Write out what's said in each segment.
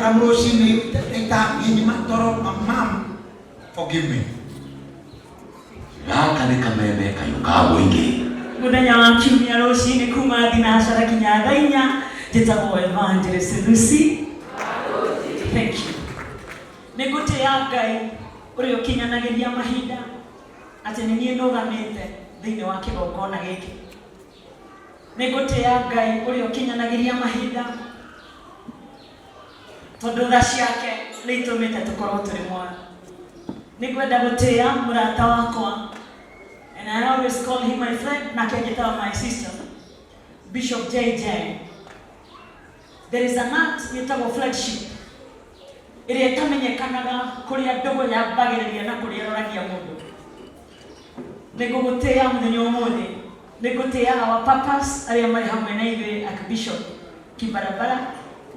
Ndokĩra rũcinĩ ita toro. Mom, forgive me. Gaka nĩ kameme kayũ ka mũingĩ. Mũthenya wa kiumia rũcinĩ kuma thinacara kinya thaa 4. Njĩtagwo Evangelist Lucy. Thank you. Nĩ ngũtĩĩa Ngai ũrĩa ũkinyanagĩria mahinda atĩ nĩ niĩ nũgamĩte thĩinĩ wa kĩgongona gĩkĩ. Nĩ ngũtĩĩa Ngai ũrĩa ũkinyanagĩria mahinda tondũ tha ciake nĩ itũmĩte tũkorwo tũrĩ muoyo. Nĩ ngwenda gũtĩĩa mũrata wakwa, and I always call him my friend, nake anjĩtaga my sister, Bishop JJ. There is an art ĩtagwo friendship ĩrĩa ĩtamenyekanaga kũrĩa ndũgũ yambagĩrĩria na kũrĩa ĩroragia mũndũ. Nĩ ngũgũtĩĩa mũthenya ũmũthĩ. Nĩ ngũtĩĩa our papas arĩa marĩ hamwe na ithuĩ, Archbishop Kibarabara,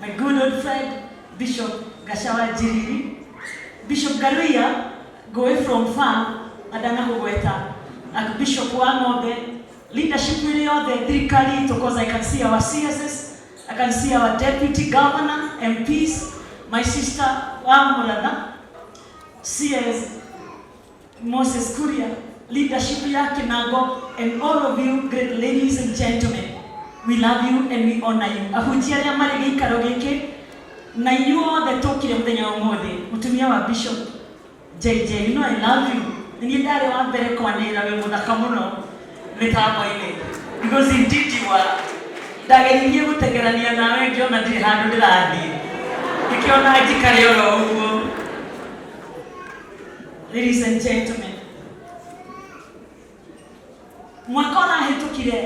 my good old friend Bishop Gacawa Njiriri, Bishop Garuia ngũĩ from far na ndanakũgweta, Archbishop wa Ng'ombe, leadership ĩrĩ yothe thirikari itũ, 'cause I can see our CSs, I can see our deputy governor, MPs, my sister wa Mũratha, CS Moses Kuria, leadership ya Kinango, and all of you great ladies and gentlemen. We love you and we honor you. Ahunjia arĩa marĩ gĩikaro gĩkĩ na inyuĩ othe tũkire mũthenya wa ũmũthĩ. Mũtumia wa Bishop JJ, you know I love you. Nĩ niĩ ndarĩ wa mbere kwanĩrĩra wĩ mũthaka mũno mĩtambo-inĩ, because indeed you are. Ndageririe gũtengerania nawe, ngĩona ndirĩ handũ ndĩrathiĩ, ngĩkĩona njikare oro ũguo. Ladies and gentlemen, mwaka ũrahĩtũkire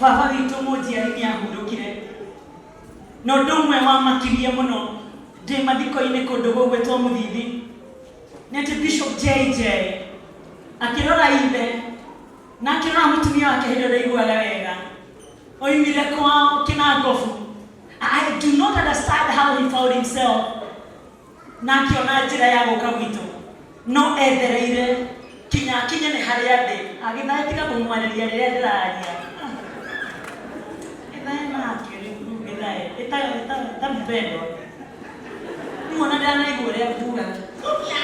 baba witũ mũnjiari nĩ ahurũkire, na ũndũ ũmwe wamakirie mũno ndĩ mathiko-inĩ kũndũ gũgwĩtwo Mũthithi nĩ atĩ Bishop JJ akĩrora ithe na akĩrora mũtumia wake hĩndĩ ĩrĩa ndaiguaga wega oimire kwao Kĩnangobu. I do not understand how he found himself na akĩona njĩra ya gũka gwitũ, no ethereire kinya akinye nĩ harĩa ndĩ. Agĩthae, tiga kũmwarĩria rĩrĩa ndĩraria. Gĩthae nake rĩu, gĩthae ĩta mpendwa. Rĩu ona ndanaigua ũrĩa nguga. Umia.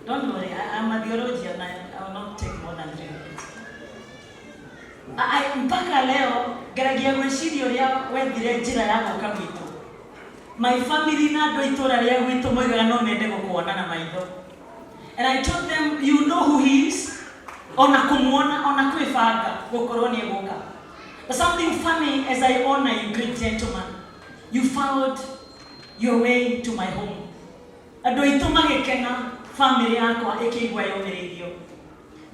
Don't worry, I'm a theologian. I will not take more than 3 minutes. Mpaka leo ngeragia gwĩciria ũrĩa wethire njĩra ya gũka gwitũ. My family na andũ a itũũra rĩa gwitũ moigaga no mende gũkuona na maitho. And I told them, "You know who he is." Ona kũmuona, ona kwĩbanga gũkorwo nĩ egũka. But something funny, as I honor you, great gentleman, you found your way to my home. Andũ aitũ magĩkena, family yakwa ĩkĩigua yũmĩrĩirio.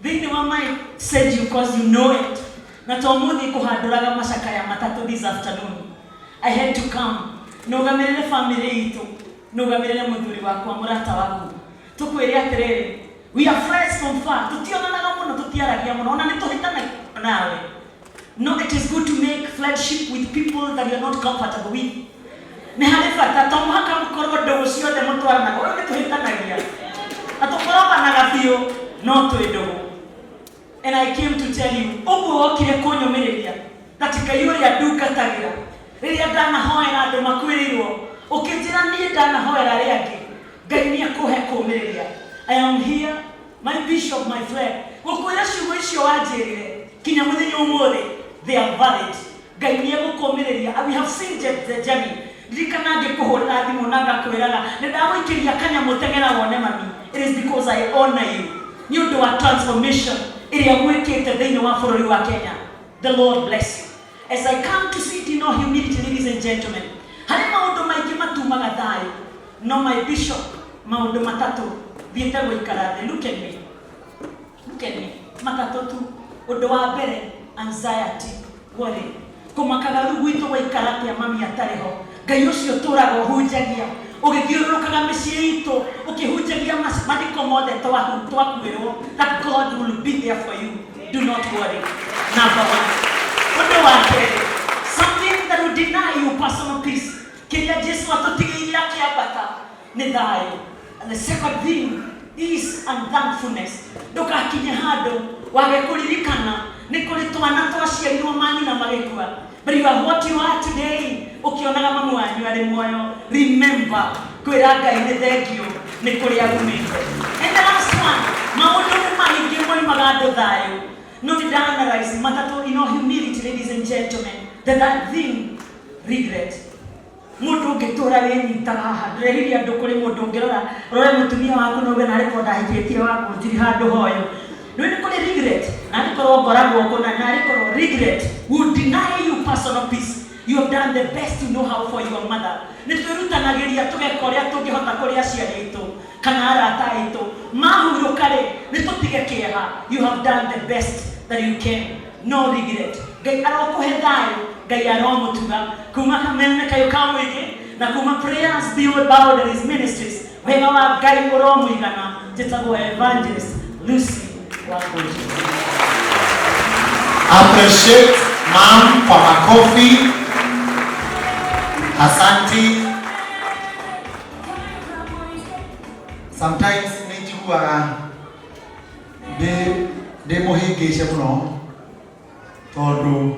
Thĩinĩ wa my said you, 'cause you know it. Na to mũthĩ kũhandũraga macakaya matatũ this afternoon. I had to come. Nũgamĩrĩre family itũ, nũgamĩrĩre mũthuri wakwa, mũrata waku. Tũkwĩre atĩrĩrĩ, we are friends from far. Tũtionanaga mũno, tũtiaragia mũno, ona nĩ tũhĩtanagia nawe. No, it is good to make friendship with people that you are not comfortable with. Nĩ harĩ bata, to mũhaka mũkorwo ndũgũ ciothe mũtwaranaga. Ũyũ nĩ tũhĩtanagia na tũkorobanaga biũ, no twĩ ndũgũ. And I came to tell you, ũguo wokire kũnyũmĩrĩria that Ngai ũrĩa ndungatagĩra, rĩrĩa ndanahoera andũ makuĩrĩirwo, ũkĩnjĩra niĩ ndanahoera arĩa angĩ, Ngai nĩ akũhe kũũmĩrĩria. I am here, my bishop, my friend, gũkwĩra ciugo icio wanjĩrire kinya mũthenya ũmũthĩ, they are valid. Ngai nĩ egũkũũmĩrĩria. We have seen the journey. Ririkana ngĩkũhũrĩra thimũ na ngakwĩraga nĩ ndagũikĩria kanyamũ, teng'era wone mami. It is because I honor you nĩ ũndũ wa transformation ĩrĩa gwĩkĩte thĩinĩ wa bũrũri wa Kenya. The Lord bless you. As I come to sit in all humility, ladies and gentlemen, harĩ maũndũ maingĩ matumaga thayũ, no my bishop, maũndũ matatũ thiĩte gũikara thĩ. Look at me, look at me. Matatũ tu. Ũndũ wa mbere, anxiety, worry, kũmakaga rĩu gwitũ gwaikara atĩa mami atarĩ ho. Ngai ũcio ũtũraga ũhunjagia, ũgĩthiũrũrũkaga mĩciĩ itũ ũkĩhunjagia mathiko mothe twakuĩrwo, that God will be there for you, do not worry. Number one. Ũndũ wa kerĩ, something that will deny you personal peace, kĩrĩa Jesu atũtigĩire akĩambata nĩ thayũ. And the second thing is unthankfulness. Ndũgakinye handũ wage kũririkana nĩ kũrĩ. Twana twaciarirwo manyina magĩkua, but you are what you are today ũkĩonaga mamu wanyu arĩ muoyo. Remember kwĩra Ngai nĩ thengiũ nĩ kũrĩa umĩte. And the last one, maũndũ nĩ maingĩ moimaga andũ thayũ, no nĩ ndaanalyze matatũ. In all humility, ladies and gentlemen, the that thing, regret. Mundu ũngĩtũra wĩnyitaga haha, ndĩreririe andũ kũrĩ mũndũ ũngĩrora rore mũtumia waku na uge narĩ korwo ndahikĩtie waku njiri handũ hoyo. Rĩu nĩ kũrĩ regret, na korwo ngoragwo kũna narĩ korwo regret will deny you personal peace. You have done the best you know how for your mother. Nĩ twĩrutanagĩria tũgeka ũrĩa tũngĩhota kũrĩ aciari aitũ kana arata aitũ mahurũka rĩ, nĩ tũtige kĩeha. You have done the best that you can, no regret. Ngai arokũhe thayũ, Ngai aromũtuga kuma Kameme Kayũ ka Mũingĩ na kuma Prayers Beyond Boundaries Ministries. Wega wa Ngai ũromũigana. Njĩtagwo Evangelist Lucy Wangũnjũ. Appreciate mom kwa makofi. Asante. Sometimes nĩ njiguaga ndĩ mũhĩngĩce mũno tondũ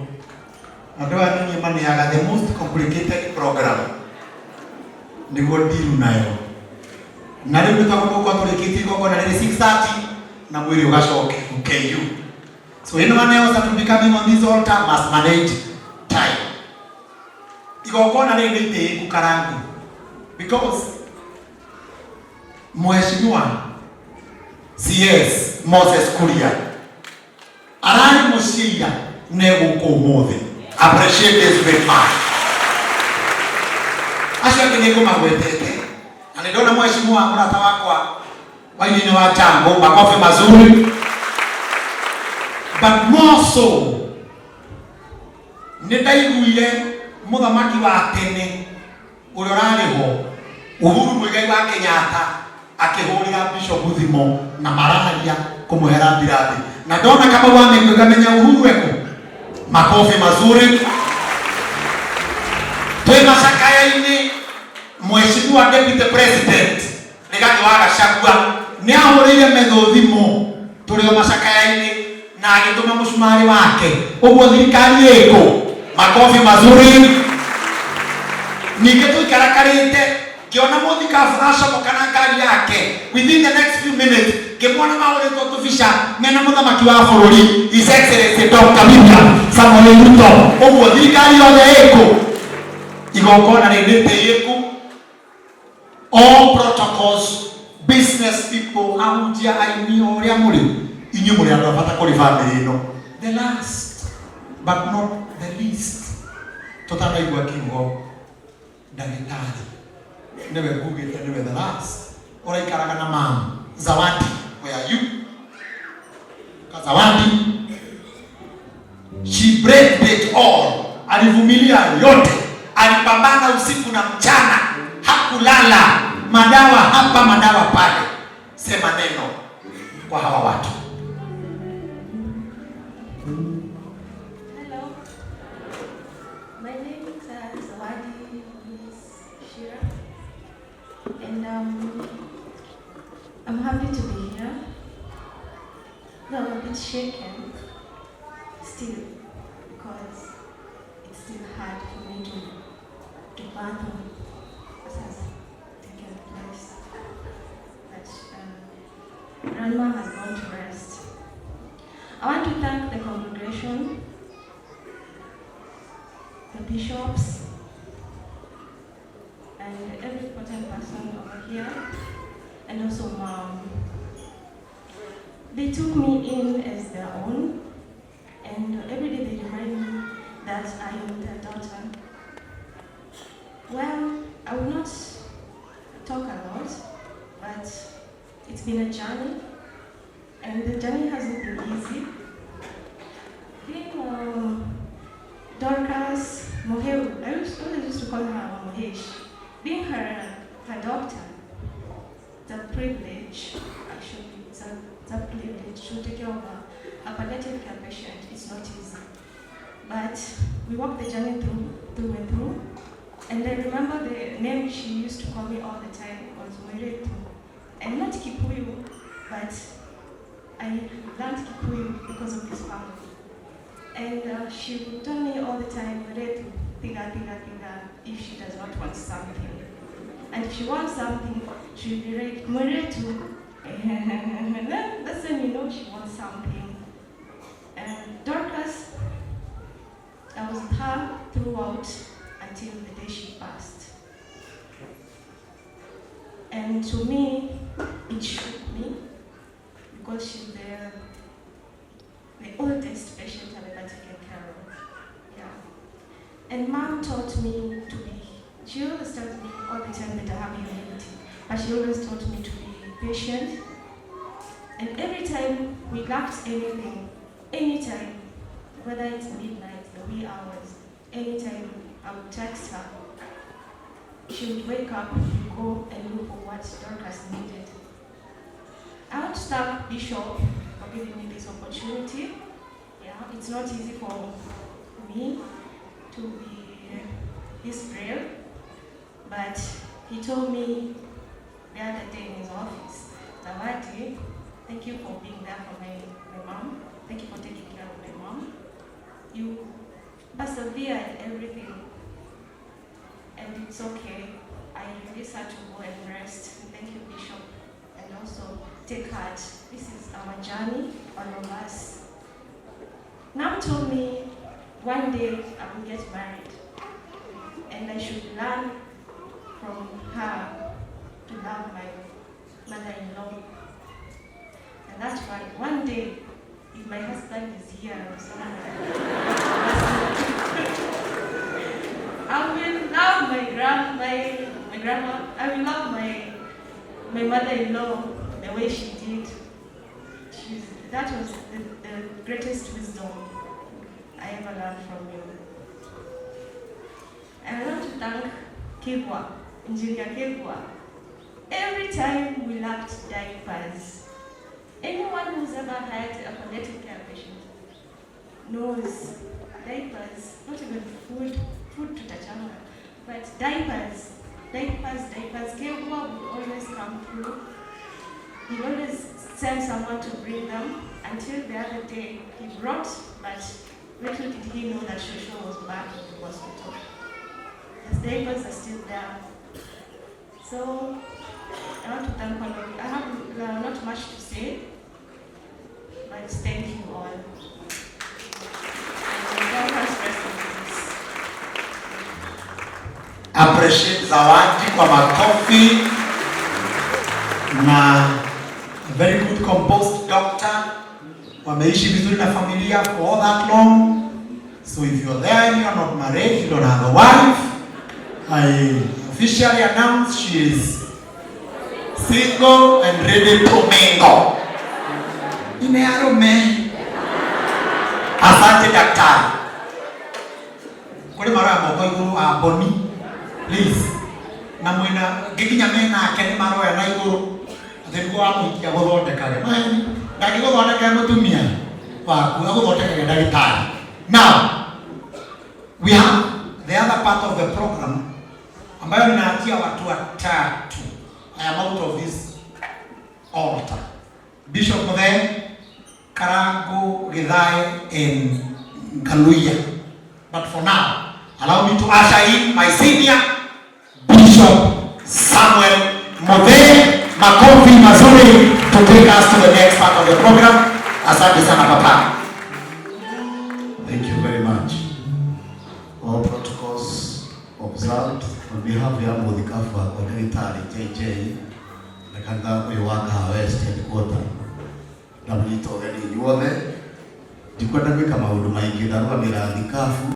andũ aya nĩ niĩ maneaga the most complicated program nĩguo ndiru nayo, na rĩu nĩ twagũkorwo tũrĩkĩtie igongona rĩrĩ 6:30 na mwĩrĩ ũgacoke KU. So anyone else that will be coming on this altar must manage time. Igongona rĩrĩ nĩ itĩĩku karangu because Mheshimiwa CS Moses Kuria ararĩ mũciĩ ira na egũkũ ũmũthĩ. Appreciate this great man. Acio angĩ nĩ ngũmagwetete na nĩ ndona mheshimiwa mũrata wakwa wainĩ wa Jango, makofi mazuri. But more so nĩ ndaiguire mũthamaki wa tene ũrĩa ũrarĩ ho, Uhuru Muigai wa Kenyatta, akĩhũrĩra Bishop thimũ na mararia kũmũhe rambirambi, na ndona kama wa mĩkũ ngamenya Uhuru eko. Makofi mazuri. Twĩ macakaya-inĩ, Mheshimiwa Deputy President Rigathi wa Gachagua nĩ ahũrĩire metho thimũ tũrĩ o macakaya-inĩ na agĩtũma mũcumarĩ wake. Ũguo thirikari ĩkũ. Makofi mazuri. Ningĩ tũikarakarĩte ngĩona mũthikabu acomoka na ngari yake within the next few minutes, ngĩmwona mahũrĩtwo tũbica mena mũthamaki wa bũrũri, His Excellency Dr. William Samoei Ruto. Ũguo thirikari yothe ĩkũ. Igongona rĩrĩ nĩ tĩĩku. All protocols, business people, ahunjia, aini, o ũrĩa mũrĩ, inyuĩ mũrĩ andũ a bata kũrĩ bamĩrĩ ĩno. The last but not the least, tũtanaigua kiugo ndagĩtarĩ nĩwe ngugĩte nĩwe the last ũraikaraga na mam Zawadi. Where are you, Zawadi? She braved it all, alivumilia yote, alipambana usiku na mchana, hakulala, madawa hapa, madawa pale. Sema neno kwa hawa watu. Hello. My name is Zawadi Miss Shira, and I'm happy to be here. Though I'm a bit shaken still, because it's still hard for me to fathom what has taken place. But Grandma has gone to rest. I want to thank the congregation, the bishops, and every important person over here, and also Mom. They took me in as their own, and every day they remind me that I am their daughter. Well, I will not talk a lot, but it's been a journey, and the journey hasn't been easy. Being Dorcas Moheu, I always used to call her Mohesh. Being her doctor, the privilege, actually, it's a privilege to take care of a palliative care patient. It's not easy. But we walked the journey through and through. And I remember the name she used to call me all the time was Mwiretu. I'm not Kikuyu, but I learned Kikuyu because of this family. And she would tell me all the time, Retu, tiga, tiga, tiga, if she does not want something. And if she wants something, she'll be like, Mweretu. And then that's when you know she wants something. And Dorcas, I was with her throughout until the day she passed. And to me, it shook me because she's the oldest patient I've ever taken care of. Yeah. And Mom taught me to be, she always tells me all the time that I have humility, but she always taught me to be patient. And every time we lacked anything, anytime, whether it's midnight, the wee hours, anytime I would text her, she would wake up, go and look for what Dorcas needed. I want to thank Bishop for giving me this opportunity. Yeah, it's not easy for me to be this brave, but he told me the other day in his office, Zawadi, thank you for being there for my mom. Thank you for taking care of my mom. You persevered everything, and it's okay. I release her to go and rest. Thank you, Bishop. And also take heart. This is our journey, all of us. Nam told me one day I will get married, and I should learn from her to love my mother-in-law. And that's why one day, if my husband is here or somewhere, I will love my grandma. I will love my mother-in-law the way she did. That was the greatest wisdom I ever learned from you. And I want to thank Kegwa, Engineer Kegwa. Every time we lacked diapers, anyone who's ever had a palliative care patient knows diapers, not even food to tachanga, but diapers, diapers, diapers. Kegwa would always come through. He always sent someone to bring them until the other day he brought, but little did he know that Shosho was back in the hospital. The diapers are still there. So I want to thank all of you. I have not much to say, but thank you all. And God has rest in peace. Appreciate Zawadi kwa makofi na a very good composed doctor. Wameishi vizuri na familia for all that long. So if you're there and you're not married, you don't have a wife, I officially announce she is single and ready to mingle. Ine arume. Asante daktari. Kuri maroya moko iguru a Boni, please. Na mwina ngikinya mena ake ni maroya na iguru. Ati niguo wamũhikia gũthondekage. Maheni, ndangĩgũthondekera mũtumia waku, agũthondekage ndagĩtarĩ. Now, we have the other part of the program ambayo ninaachia watu watatu. I am out of this altar. Bishop Muthee, Karangu, Githae, and Kaluya. But for now, allow me to usher in my senior, Bishop Samuel Muthee. Makofi mazuri to take us to the next part of the program. Asante sana papa. Thank you very much. All protocols observed. On behalf ya Muthikabu wakwa Ndagĩtarĩ JJ na kanitha ũyũ wa Kahawa West headquarter, ndamũnyita ũgeni inyuothe. Ndikwenda gwĩka maũndũ maingĩ, ndarũgamĩra thikabu.